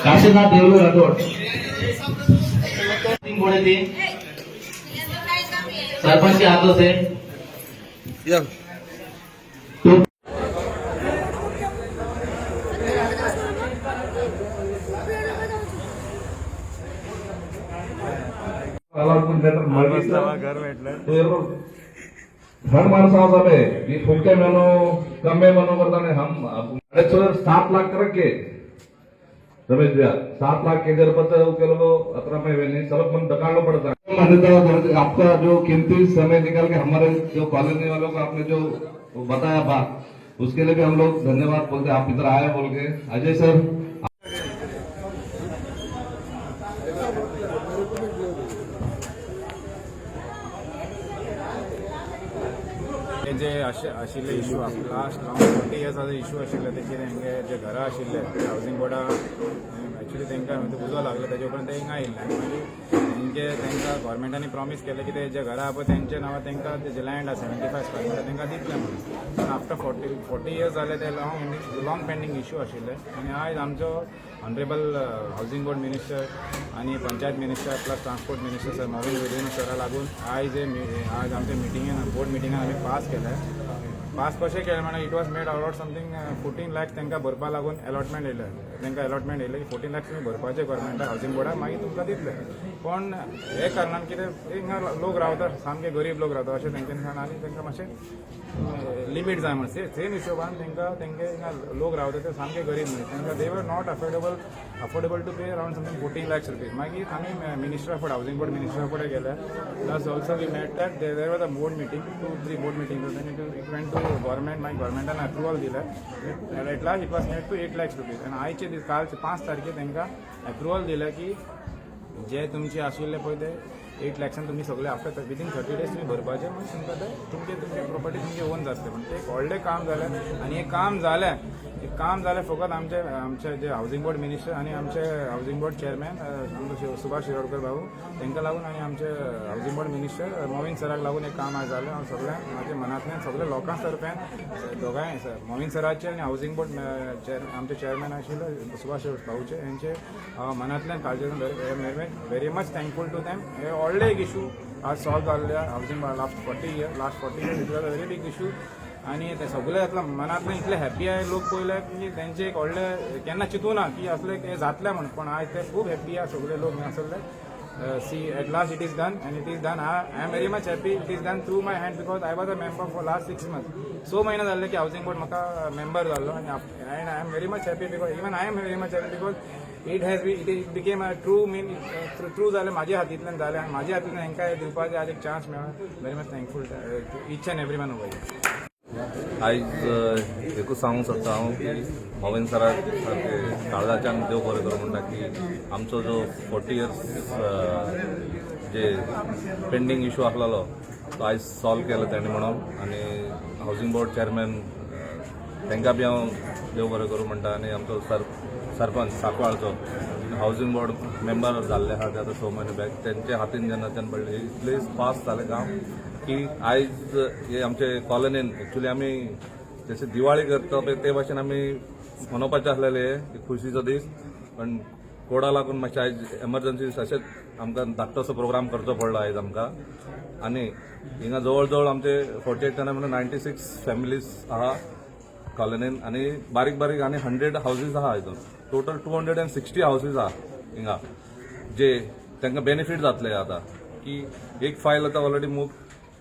काशीनाथ देवलू राठोड, बोले सरपंच के हाथों से। तो अलॉटमेंट लेटर मागितलं. घर भेटलं. थर्ड माणूस आहोत आम्ही की फुटके म्हणू, कमे म्हणू करता हम 7.5 लाख करके रमेश भैया, 7 लाख के जर पत्र के लोग अतरा में नहीं सब मन दकाड़ना पड़ता है। मान्यता, आपका जो कीमती समय निकाल के हमारे जो कॉलोनी वालों को आपने जो बताया बात, उसके लिए भी हम लोग धन्यवाद बोलते हैं। आप इधर आए बोल के। अजय सर। हे जे अशे आशिल्ले इशू, लास्ट लॉंग 40 इयर्साचो इशू आशिल्ले ते कितें, हेंगे जे घरां आशिल्ले हावसिंग बोर्डा, एक्चुली तांकां उजो लागलो, तेजे उपरांत ते हिंगा आयिल्ले आनी मागीर हेंचे तांकां गव्हर्मेंटांनी प्रॉमीस केलें की ते जे घरां आहा पळय तेंच्या नांवार तांकां ते लँड आसा 75 स्क्वेअर मिटर तांकां दितले म्हणून. पूण आफ्टर 40 40 इयर्स जाले, ते लॉंग लॉंग पेंडींग इशू आशिल्ले. आनी आयज आमचो ऑनरेबल हावसिंग बोर्ड मिनिस्टर आनी panchayat minister plus transport minister sir Mauvin Godinho सरा लागून आयज हे आज आमच्या मिटिंगेन, बोर्ड मिटिंगान आमी पास केले. पास कशें केलें म्हणल्यार, it was made allot something 14 lakhs तांकां भरपा लागून अलॉटमेंट येयलें. तांकां अलॉटमेंट येयलें की 14 लॅक्स तुमी भरपाचे गव्हर्मेंटाक, हावसिंग बोर्डाक, मागीर तुमकां दितले. पण हे कारणान कितें, हिंगा लोक रावता, सामके गरीब लोक रावता अशें तेंच्यांनी सांगलां आनी तांकां मातशें लिमीट जाय म्हणून सेम हिशोबान तांकां तेंगे हिंगा लोक रावता ते सामके गरीब न्हय, तांकां they were not affordable to pay around something 14 lakhs rupees. मागीर आमी मिनिस्टर फुडें, हावसिंग बोर्ड मिनिस्टरा फुडें गेले. Plus also we met that there was a board meeting, two three board meeting, it went to government. मागीर गव्हर्मेंटान approval दिलें. At last it was made to 8 lakhs rupees. आनी आयचे दीस, काल 5 तारखेर तांकां अप्रुवल दिलें की जे तुमचे आशिल्ले पळय ते 8 लॅक्सान तुमी सगळे आफ्टर विदीन 30 डेज तुमी भरपाचे, मागीर तुमकां ते तुमचे तुमचे प्रॉपर्टी तुमचे ओन जातले. पण ते एक व्हडलें काम जालें आनी हें काम जालें फकत आमचे आमचे जे हावसिंग बोर्ड मिनिस्टर आनी आमचे हावसिंग बोर्ड चेअरमॅन आमचो सुभाष शिरोडकर बाबू तांकां लागून आनी आमचे हावसिंग बोर्ड मिनिस्टर मोविन सराक लागून हें काम आज जालें. हांव सगळ्यांक म्हाज्या मनांतल्यान सगळ्या लोकां तर्फेन दोगांय, मोविन सराचे आनी हावसिंग बोर्ड चेअर आमचे चेअरमॅन आशिल्ले सुभाष भाऊचे, हेंचे हांव मनांतल्यान काळजेंतल्यान very much thankful to them. हे व्हडले एक इशू आज सॉल्व जाल्ले housing last 40 year, last 40 year it was a very big issue. आनी ते सगळे जातला मनांतल्यान इतले हॅपी आहे लोक पयले की तेंचे एक व्हडले केन्ना चिंतू ना की असले हे जातले म्हण. पण आयज ते खूब हॅपी आहा सगळे लोक आसले. See, at last it is done and it is done. I am very much happy it is done through my hand because I was a member for last 6 month. 6 महिने जाल्ले की हावसिंग बोर्ड म्हाका member जाल्लो आनी and I am very much happy because even I am very much happy because it has be it became a true mean true जालें, म्हाज्या हातींतल्यान जालें आनी म्हाज्या हातींतल्यान हांकां दिवपाचें आज एक चान्स मेळ्ळो. Very much thankful to each and every one over. आयज एकूच सांगूंक सोदता हांव की मोविन सराक सारकें काळजाच्यान देव बरें करूं म्हणटा की आमचो जो 40 इयर्स जे पेंडींग इशू आसलेलो तो आयज सॉल्व केलो तेणें म्हणून. आनी हावसिंग बोर्ड चेअरमॅन तांकां बी हांव देव बरें करूं म्हणटा. आनी आमचो सरपंच सांकवाळचो हावसिंग बोर्ड मेंबर जाल्ले आहा ते आतां 6 म्हयने बॅक तेंच्या हातीन जेन्नाच्यान पडले, इतले फास्ट जालें काम की आयज हे आमचे कॉलनीन एक्चुली आमी जशे दिवाळी करता पळय ते भाशेन आमी मनोवपाचे आसलेले हे खुशीचो दीस, पण कोडा लागून मातशें आयज एमर्जन्सी अशेंच आमकां धाकटोसो प्रोग्राम करचो पडलो आयज आमकां. आनी हिंगा जवळ जवळ आमचे 48 जाणां म्हणून 96 फॅमिलीज आहा कॉलनीन आनी बारीक बारीक आनी 100 हावजीस आहा. हितून टोटल 260 हावसीस आहा हिंगा, जे तांकां बेनिफीट जातले आतां की एक फायल आतां ऑलरेडी मूव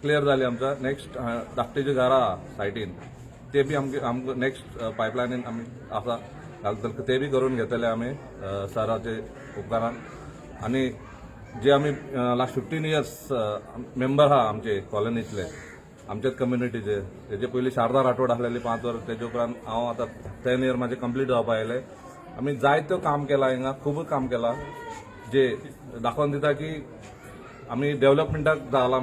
क्लियर जाली आमच्या. नेक्स्ट धाकटे घरां आहा सायटीन, ते बी आमगे आमकां नेक्स्ट पायपलायनीन आमी आसा घालतले, ते बी करून घेतले आमी सराचे उपकारान. आनी जे आमी लास्ट 15 इयर्स मेंबर आहा आमचे कॉलनीतले, आमच्याच कम्युनिटीचे, तेजे पयलीं शारदा राठोड आसलेली 5 वर्स, तेजे उपरांत हांव आतां 10 इयर म्हाजे कंप्लीट जावपा आयले. आमी जायत्यो काम केलां हिंगा, खूब काम केलां जे दाखोवन दिता की आमी डेव्हलपमेंटाक जाला.